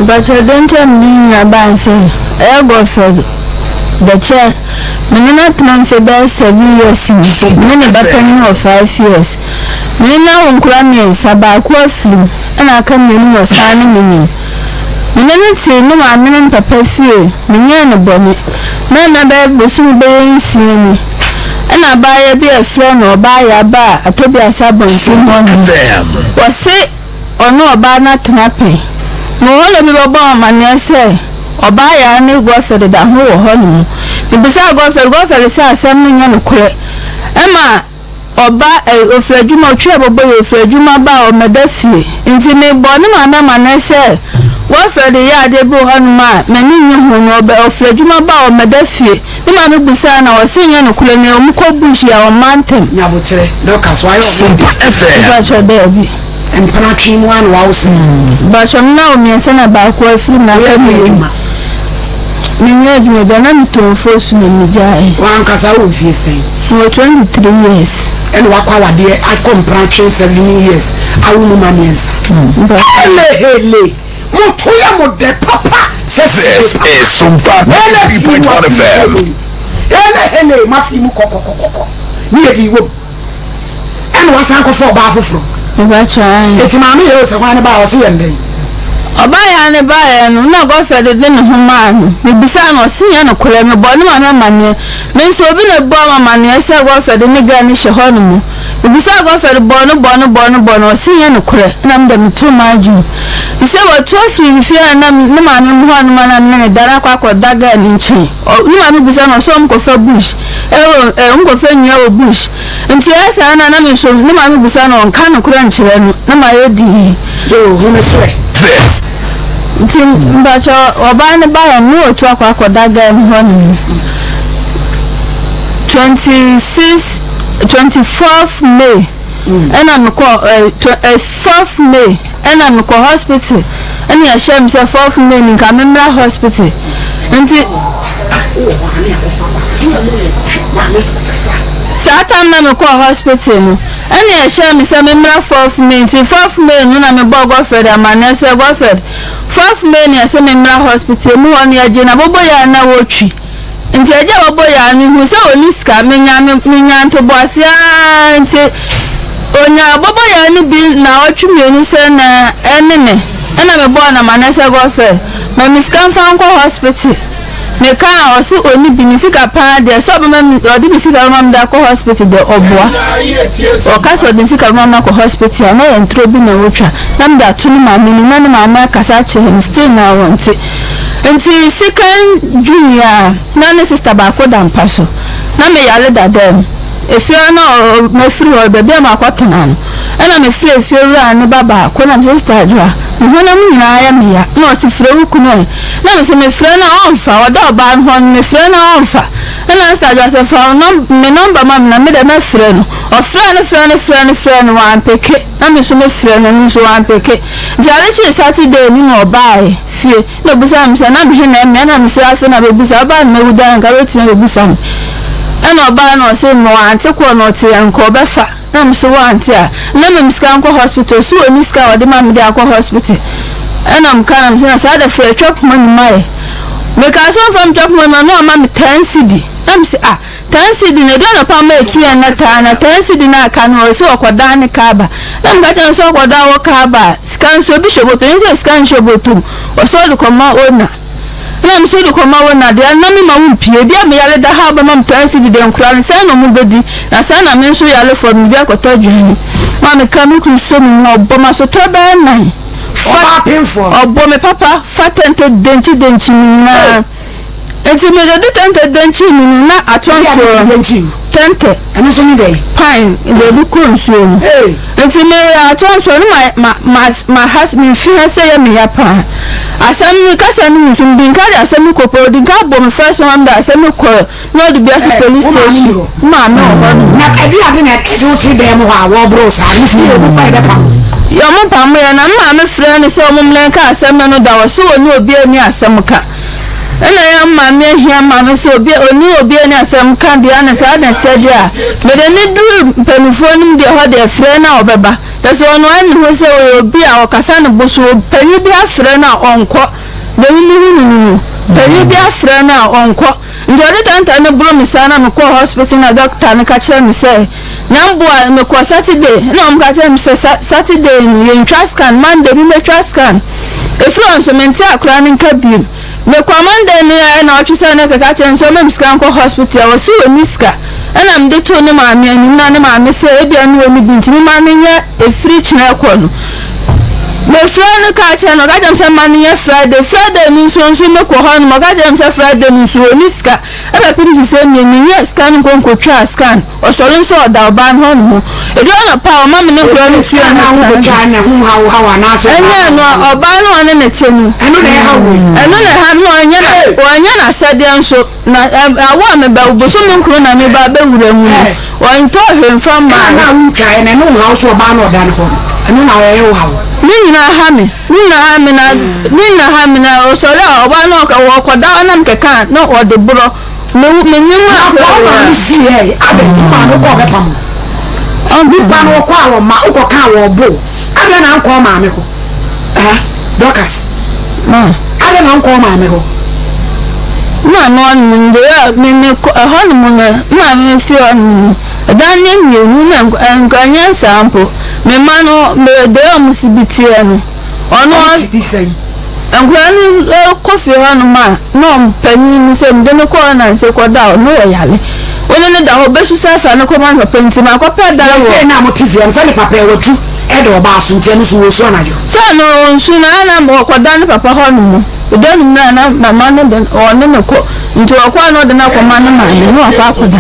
Mpakyɛw dɛn ntsi na menye no nyina baa sɛ ɔyɛ Godfred Bɛkyɛ menye no atsena mfe bɛyɛ 7 years ni, menye ne ba panyin wɔ 5 years. Menye no awo nkora miɛnsa, baako afir mu na aka mienu ma ɔsan nye me nyim. Menye no tse ne maame ne ne papa fie, mennyɛɛ no bɔne. Na nna bɛyɛ bosoom bɛyɛ nsia ni nna abaayewa bi a wɔfrɛ no Ɔbaayaa baa Atobiase abɔntsen hɔ no, wɔse ɔne ɔbaa no atena pɛn. Mewɔ hɔ na obi bɛbɔɔ me amanneɛ sɛ ɔbaa yare ne Godfred da ho wɔ hɔnom. Mebisaa Godfred, Godfred sɛ asɛm no nyɛ nokorɛ. Ɛma ɔba ɛ, ɔfiri adwuma, ɔtwi abɔbɔ yi, ɔfiri adwuma ba a ɔmmɛda fie. Nti mebɔɔ ne maame amanneɛ sɛ Godfred reyɛ adeɛ bi wɔ hɔnom a m'ani nnye ho no, ɔbɛ, ɔfiri adwuma ba a ɔmmɛda fie. Ne maame bisaa no a, ɔse nyɛ nokorɛ na wɔkɔ bush a ɔmma ntɛm. Nyaboterɛ, Dorcas, wayɛ wo ho Sompa deɛ. FM. Mpakyɛ daabi. Mpena twe mu ara na wawo sɛn? Mpakyɛ me na wo mmiɛnsa na baako afiri mu na Woyɛ aka deɛ mmienu. adwuma? Menyɛ adwuma biara na metɔ mfuo so na megyaeɛ. W'ankasa wowɔ mfie sɛn? Mewɔ 23 years. Ɛna wakɔ awadeɛ akɔ mpena twe 7 years awo mu ma mmiɛnsa. Mpakyɛ. Hele hele! Mo to yɛ mo dɛ papa sɛ This sebe papa. is Sompa Hele fi mu 93.1 afi mu FM. kɔ Hele hele mafi mu kɔkɔkɔkɔkɔ ne yɛ de wom. Ɛna wasan kɔfa ɔbaa foforɔ. Mepakyɛ ae. Eti maame yɛ sɛ hwan ne baa ɔse yɛn dɛn. Ɔbaa yɛ ne baeɛ no na Godfred de ne ho maa no. Mebisaa no ɔse nyɛ nokorɛ. Mebɔɔ ne maame amanneɛ. Me nso obi na ɛbɔɔ me amanneɛ sɛ Godfred ne girl no hyɛ hɔ nom. Mebisaa Godfred bɔɔ no bɔɔ no bɔɔ no bɔɔ no ɔse nyɛ nokorɛ. Ɛna me deɛ metoo m'adwene mu sɛ watu afiri ne fie a na ne maame mu hɔ nom a na me ne no da no akɔ akɔda girl no nkyɛn. Ɔ ne maame bisa no ɔse wɔn kɔfa bush ɛwɔ ɛ wɔn kɔfa nnua wɔ bush. Nti ɛyɛ saa na na me nso ne maame bisa no ɔnka nokorɛ nkyerɛ no na mayɛ dinn. Yoo hu me serɛ. This. Nti mpakyɛ ɔbaa no baeɛ no na watu akɔ akɔda girl no hɔ nom. 26 24th May ɛna mekɔ ɛ ɛ 4th May ɛna mekɔ hospital ɛna yɛhyɛ me sɛ 4th May ni nka memmra hospital nti saa tam na mekɔɔ hospital no ɛna yɛhyɛ me sɛ memmra 4th May nti 4th May no na mebɔɔ Godfred amanneɛ sɛ Godfred 4th May no yɛsɛ memmra hospital mu hɔ no yɛgye na bɔbɔ yɛ a na wɔtwi Nti agya a ɔbɔ yaa no hu sɛ ɔnni sika, menya me menya ntoboaseɛ ara nti ɔnya bɔbɔ yaa no bi naawɔtwe mmienu sɛ na ɛne me ɛna mebɔɔ no amaneɛ sɛ Godfred ma me sika mfa nkɔ hospital meka a ɔse ɔnni bi ne sika paa deɛ sɛ ɔbɛma me ɔde ne sika bɛma me de akɔ hospital deɛ ɔboa ɔka sɛ ɔde ne sika bɛma me akɔ hospital a na yɛ ntorɔ bi na ɔtwa na mede ato ne maame no na ne maame akasa akyerɛ no still na ɔnte. Ntsi sekan June a na ne sista baako da mpa so, na me yare da dɛm. Efie hɔ na mefir hɔ, beebi a makɔtsena no, nna mefrɛ efiewura ne ba baako na mese, Sista Adwoa, mo honam nyina yɛ me ya. Nna ɔse, Frɛ wo kunu ɛ. Nna mese, Mefrɛ no a ɔmmfa, ɔda ɔbaa no hɔ no, mefrɛ no a ɔmmfa. Nna Sista Adwoa se, Fa wo nɔm me nɔmba ma me na me dɛ mɛfrɛ no. Ɔfrɛɛ no frɛɛ no frɛɛ no frɛɛ no, ɔammpeke. Na me so mefrɛɛ no, ɔno nso ɔammpeke. Ntsi adze kyee Saturday no na ɔbae fie na obisaa me sɛ na me he na ɛme ɛna mese afei na bɛbisa ɔbaa no mawu daa nka bɛtumi abɛbisa me ɛna ɔbaa na ɔse ma wante kɔɔ na ɔte a nka ɔbɛfa na mese wante a na mem sika nkɔ hospital so ɔni sika a ɔde ma me de akɔ hospital ɛna meka na mese na saa da firi atwa poma ne mayɛ mekaa sɛ ɔmfa metwa poma no ma na ɔma me 10 cedi na mese ah Ten cedi no, edu anɔpa ma etu yɛn na taa na ten cedi no aka no ɔse ɔkɔdan ne car ba. Na meka kyerɛ no sɛ ɔkɔdan wɔ car ba a, sika nso ebi hyɛ bɔtɔ mu, ɛnyɛ sɛ sika nhyɛ bɔtɔ mu, ɔse ɔde kɔma owner. Na mese wode kɔma owner deɛ na mema wo mpie, ebia me yare da ha a wobɛma me ten cedi deɛ nkwadaa no sɛn na ɔmo bɛdi, na saa na me nso yarefoɔ no mede akɔtɔ aduane. Ma meka me kunu sɔ me mu ɔbɔ me asotɔ bɛyɛ nan, fa ɔbɔ me papa fa tɛntɛ denkyi denkyi me nyinaa. Enti mede tɛntɛ denkyii me mu na atɔ nsuo no. Tɛntɛ. Ɛno nso ne dɛn? Pan deɛ ebi kɔ nsuo mu. Nti me atɔ nsuo no ma ma ma ma ha me fi ha sɛ yɛ me ya paa. Asɛm no kasa no mu nso mede nka de asɛm no kɔ pɔ odi nka bɔ me first one mede asɛm no kɔ na ɔde bi ase police station. Maame wɔ hɔ nom. Na ɛde ade na ɛde wo te dan mu hɔ a wɔboro saa ne fie obi kɔ ɛbɛpam. Yɛ ɔmo pam yɛ na me maame frɛ no sɛ ɔmo mmrɛ nka asɛm no no da wɔ so wɔne obi ani asɛm ka. Nna yɛn maame ahia ma me sɛ obi ɔne obi ani asɛm ka deɛ na saa na ɛsɛ deɛ a mede ne duru mpanimfoɔ no mu deɛ hɔ deɛ frɛ na ɔbɛba. Kyerɛ sɛ ɔno ara nim ho sɛ ɔyɛ obi a ɔkasa ne bo so, panin bi afrɛ no a ɔnkɔ. Deɛ me mehu no no no, panin bi afrɛ no a ɔnkɔ. Nti ɔde tantan no boro me saa na mekɔɔ hospital na doctor no ka kyerɛɛ me sɛ Nyamboa, mekɔɔ Saturday na wɔn ka kyerɛɛ me sɛ Saturday no yɛntwa scan, Monday me mɛtwa scan. Ɛfiri hɔ nso mente akora no nka biom. Mekɔɔ Monday no a ɛna ɔtwe sɛ ne kɛka kyerɛ no sɛ ɔma me sika nkɔ hospital, ɔse ɔnni sika. Ɛna mede too ne maame anim na ne maame sɛ ebia ne ɔnni bi nti mema no nyɛ ɛfiri kyena ɛkɔ no. Mefrɛ no ka kyerɛ no, ɔka kyerɛ me sɛ mma no nyɛ Friday. Friday no nso nso mekɔ hɔ nom, ɔka kyerɛ me sɛ Friday no nso ɔnni sika. Ɛbɛpem te sɛ mmie, menyaa sika no nkɔ nkɔtwaa scan. Ɔsɔre nso ɔda ɔbaa no hɔ nom. Ɛduru anɔpa a, ɔma me ne nkwadaa no fie hɔ tena. Ɛnyɛ ɛno a, ɔbaa no a ɔne no te no. Ɛno na ɛha wo yi. Ɛno na ɛha me, na ɔnyɛ n'asɛdeɛ nso. Na awo a meba, bosome nkron na meba abɛwura mu no, ɔntɔɔ hwee mfa mmaa me. Sika no a wontwaeɛ no, ɛno nha wo sɛ ɔbaa no a ɔda no hɔ no, ɛno na ɛyɛ wo haw? Ne nyinaa ha me, ne nyinaa ha me, na ne nyinaa ha me, na ɔsɔre a ɔbaa no ɔkɔda hɔ na mekeka a, na ɔde borɔ. Me menim a. Na kɔ wo maame fie ɛ, adɛn, wo maame wokɔ a ɔbɛpam wo? Nipa no ɔkɔ a ɔma, wokɔka a ɔbo wo, adɛn na ankɔ wo maame hɔ? Ah, Dorcas. Ma. Adɛn na wonkɔ wo maame hɔ? Na no ɔnom de a me me kɔ ɛhɔ nom no na me fi hɔ nom no ɛdan ne mmienu na nka nyɛ saa mpo me ma no me de a ɔmo si bi teɛ no ɔno Ɔmo si bi sɛn? Nkwadaa no kɔ fie hɔ nom a na ɔmo panyin no sɛ mede no kɔ hɔ nansa kɔ da hɔ na ɔyare wo ne no da hɔ ɔbɛsu sɛ afa no kɔma ne papa nti makɔpɛ dan wɔ. Sɛ na mo te fie hɔ no sɛ ne papa ɛwɔ tu ɛda ɔbaa so nti ɛno nso ɔsu anadwo. Sɛ ɔno ɔnsu no a na ɔkɔda ne papa hɔ nom ɔda no mu a na mama no de ɔne no kɔ nti ɔkɔ a na ɔde no akɔma ne maame na wakɔ akɔda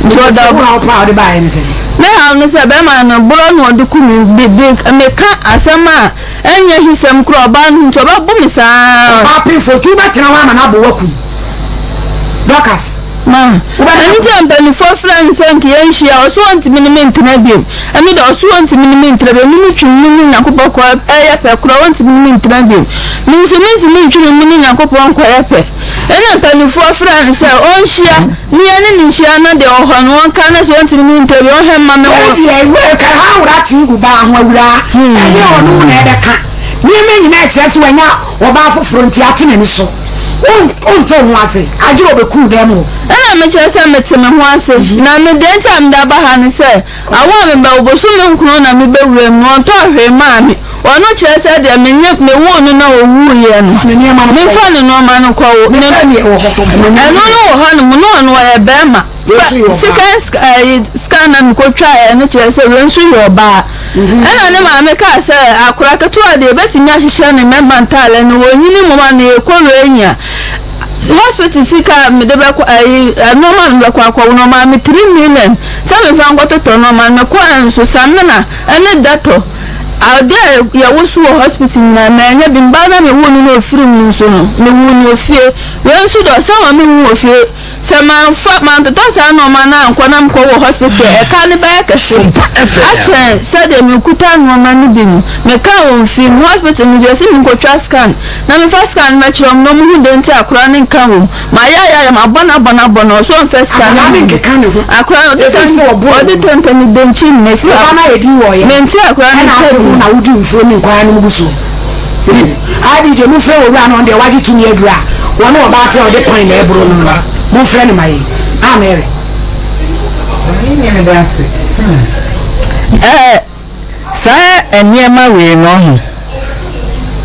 nti ɔda. Wo haw paa ɔde baeɛ ne sɛn? Me haw ne sɛ bɛrima no borɔ na ɔde ku me meka asɛm a ɛnyɛ hisɛm koraa ɔbaa no ho nti ɔbɛbo me saa. Ɔbaa pemfoɔ nti wobɛtena hɔ ama no abo wo akum Dorcas. Ma. Ɛno nti na mpanimfoɔ frɛ no sɛ nka yɛnhyia, ɔse ɔntumi ne me ntena bio. Ɛno deɛ ɔse ɔntumi ne me ntena bio, me metwi me ne Nyankopɔn kɔ ɛyɛ pɛ koraa ɔntumi ne me ntena bio. Me nso mentumi ntwi me mu ne Nyankopɔn nkɔyɛ pɛ. Ɛna mpanimfoɔ frɛ no sɛ ɔnhyia ne yɛne no nhyia na deɛ ɔwɔ hɔ no ɔnka na sɛ ɔntumi ne me ntena bio ɔnhwɛ mma me Wei wɔ. deɛ wei ka ha awura te gu baa ho awuraa ɛnyɛ ɔno na ɛbɛka nneɛma nyinaa kyerɛ sɛ wanya ɔbaa foforɔ nti ate n'ani so. Wonte wo ho ase, agye wɔbɛku wo dan mu hɔ. Ɛna mekyerɛ sɛ mete me ho ase, na me deɛ nti a mede aba ha ne sɛ, awo a mebɛwo bosome nkron na mebɛwura mu no, ɔntɔɔ hwee maa me. Ɔno kyerɛ sɛ deɛ me ne mewoo no na ɔwuiɛ no, memfa ne nnoɔma no nkɔwo. Ɛno no wɔ hɔnom, na ɔno ɔyɛ barima. Sika ɛyi sika na mekɔtwaeɛ no kyerɛ sɛ wei nso yɛ ɔbaa. Ɛna ne maame kaa sɛ akwadaa ketewa deɛ yɛbɛtumi ahyehyɛ ne mmarima ntaadeɛ no ɔnyini mmom a na yɛkɔ wei a hospital sika a mede bɛkɔ ɛyi nneɛma a mebɛkɔ akɔwo no ɔmaa me 3 million sɛ memfa nkɔtotɔ nneɛma no. Mekɔɛ nso samina ɛne dɛtɔ adeɛ a yɛwoso wɔ hospital nyinaa manya bi. Mebaa na mewoo no na ɔfiri mu nso no mewoo no wɔ fie. Wei nso deɛ ɔsan ma menwu wɔ fie. Sɛ mamfa mantotɔ saa nnoɔma no ankɔ na mekɔ wɔ hospital a, ɛka no bɛyɛ kɛse akyɛn sɛdeɛ mekuta nnoɔma no bi no. Mekaa wɔn fii mu hospital no nso yɛse menkɔtwa scan na mefa scan no mɛkyerɛ wɔn na wɔhu deɛ nti a akwadaa no nka wɔn. Mayɛ ayɛ ayɛ mabɔ no abɔ no abɔ no ɔse ɔmfa sika no Akwadaa no mma me. nkeka ne ho. Akwadaa no ɔde Ɛfiri tɛm sɛ ɔboro ɔde no. tɛntɛm denkyi no mefiri Wo ba no ayɛ din wɔ yɛn. Mente akwadaa no Ɛna nka ate ho bio. na wodi mfuo ne nkwan no mu gu soɔ. IBJ momfrɛ owura no ɔno deɛ wagye tumi aduru a wɔne ɔbaa te a ɔde pan na ɛboro no no momfrɛ no ma yɛn. Ah Mary. Ɛɛ saa nneɛma wei no ho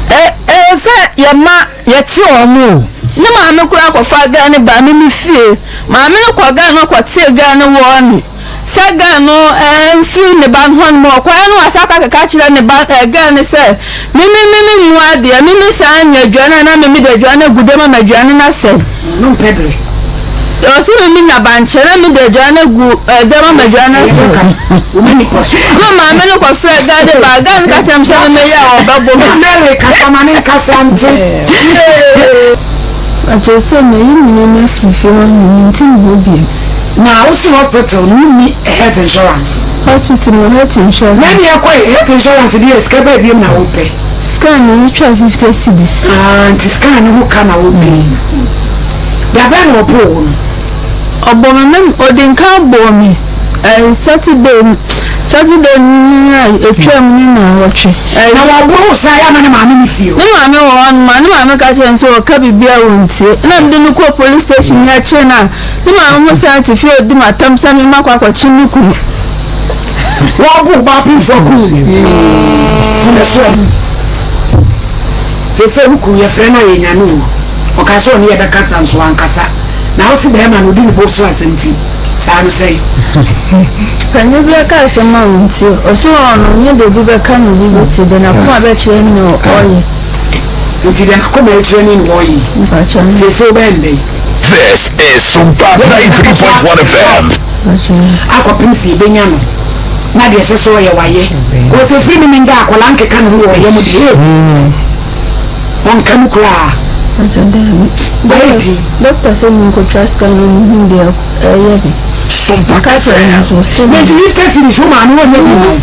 ɛ ɛwɔ sɛ yɛma yɛkye wɔn o. Ne maame koraa kɔfaa girl no baa me me fie. Maame no kɔ girl no kɔtee girl no wɔɔne. Sɛ girl no mfiri ne ba no hɔ nom ɔkɔɛ no wasa akɔ akɛka akyerɛ ne ba eh, girl no sɛ me me me me mu adeɛ me me saa nyɛ aduane a na me me de aduane agu dɛm ama aduane no asɛe. No mpɛ bere. Ɔsi me me nya bankyɛ na me de aduane agu eh, dɛm ama aduane no asɛe. Na maame no kɔfrɛ girl de ba girl no ka kyerɛ me sɛ me meyɛ a ɔbɛbɔ me. Mary kasa ma ne nkasa nte. Ɔkyerɛ sɛ mayi me nneɛma afiri fie hɔ nom mente me ho bio. Na wo se hospital no wonni health insurance? Hospital mewɔ health insurance. Na ɛneɛ kɔ ɛ, health insurance deɛ sika bɛɛ biom na wopɛ? Scan no metwaa 50 cedis. Ah nti scan no ho ka na wopɛ yi. Da bɛn na ɔboo wo no? Ɔbɔ me me ɔdi nkan bɔɔ me ɛɛ Saturday no. Saturday no a ɛtwaam ne nnawɔtwe. Na wɔboro wo saa yɛ ama ne maame ne fie o. Ne maame wɔ hɔ nom a, ne maame ka kyerɛ no sɛ ɔka biribi a ɔntie. Ɛna mede no kɔɔ police station ne akyire no a, ne maame ho san te fie ɔdi m'atam sɛ me makɔ akɔkye me kunu. Wɔabo wo ba apemfoɔ aku wo no na so ɔno. Seesei wo kunu yɛfrɛ no a yɛnya no o. Ɔkaa sɛ ɔne yɛbɛkasa nso wankasa. Na wo se bɛrima no ɔdi ne bo so asɛm nti saa no sɛn? Panyin bi aka asɛm a ɔntie. Ɔse ɔno nyɛ deɛ obi bɛka na obi bɛtie, deɛ n'akoma bɛkyerɛ no na ɔyɛ. Nti deɛ n'akoma ɛkyerɛ no na ɔyɛ. Mpakyɛ no. Seesei wobɛyɛ no dɛn? This is Sumpa 93.1 FM. Akɔpem sɛ yɛbɛnya no na deɛ ɛsɛ sɛ ɔyɛ wayɛ. Kɔsɛ firi ne menda akwadaa nkeka ne ho wɔ ɔyɛ mu deɛ. Ɔnka mu koraa. Mpakyɛ daabi. Wayɛ din. Dɔkta sɛ menkɔtwa scan na mehu deɛ ɛyɛ me. Sumpa Maka kyerɛ no FM. nso still. Nti 50 cedis wo maame wɔnyɛ bi ma wo.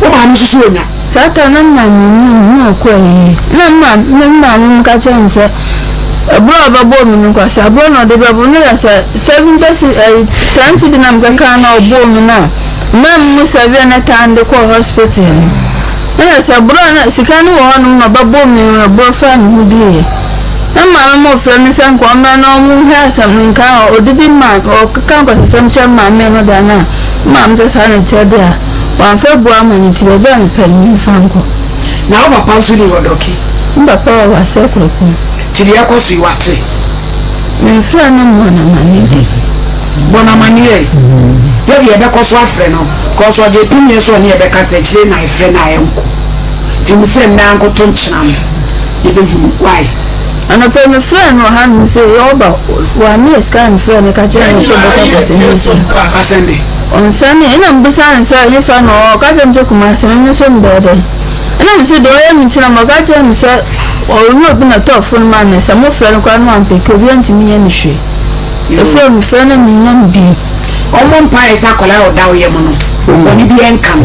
Wo maame nso so ɔnya. Saa ta na maame no na ɔkɔ ayie. Na me maame no ka kyerɛ no sɛ ɛberɛ a ɔbɛbɔɔ me no nkwasi aborɔ na ɔde bɛbɔ no yɛ sɛ 70 ɛyi 10 cedi na mekeka na ɔbɔɔ me no a mmaa mu mu sɛdeɛ ne tan de kɔɔ hospital no ɛna sɛ borɔ na sika no wɔ hɔnom na ɔbɛbɔɔ me no ɛborɔ faa me ho diiɛ. Na maame mo frɛ me sɛ nka ɔmmra na ɔmo nhwɛ asɛm no nka ɔdidi ma ɔkeka nkwaseasɛm kyerɛ maame no da no a maame sɛ saa na ɛteɛ de a wamfa abu ama no nti baabi a mepɛ no memfa nkɔ. Na wo papa nso ni hɔ dɔke? Me papa wɔ Wasɛ Kuropɔn. Nti deɛ ɛkɔ so yi wate? Memfrɛ no mmɔ no amaneɛ de. Bɔ no amaneɛ. Yɛ deɛ yɛbɛkɔ so afrɛ no cause ɔgye piniɛ sɛ ɔne yɛbɛkasa akyire na ɛfrɛ no a ɛnkɔ. Nti mu sɛ nnɛ ankoto nkyena no yɛbɛhunu why. Anɔpa yi mefrɛɛ no wɔ hanom sɛ ɔba wameyɛ sika na mefrɛɛ no ka kyerɛɛ no sɛ ɔbɛkɔ akɔsɛnde sika. Asɛnde. Ɔnsɛnee ɛna mebisaa no sɛ hefa na ɔwɔ ɔka kyerɛɛ me sɛ Kumasi me nso mebɛyɛ dɛn ɛna me nso deɛ ɔyɛ me nti na ma ɔka kyerɛɛ me sɛ ɔne obi na ɛtɔɔ fon maa me sɛ mofrɛ no koraa na wampeke obiara ntumi nyɛ no hwee ɛfiri mefrɛ no mennya no bio. Ɔmmɔ mpaeɛ sɛ akwadaa a ɔda wo yam no bɔne biara nka no,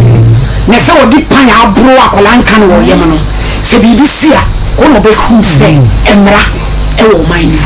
na sɛ ɔde pan aboro akwadaa nka no wɔ yam no, sɛ biribi si a, wo na ɔbɛhunu sɛ mmara wɔ ɔman no mu.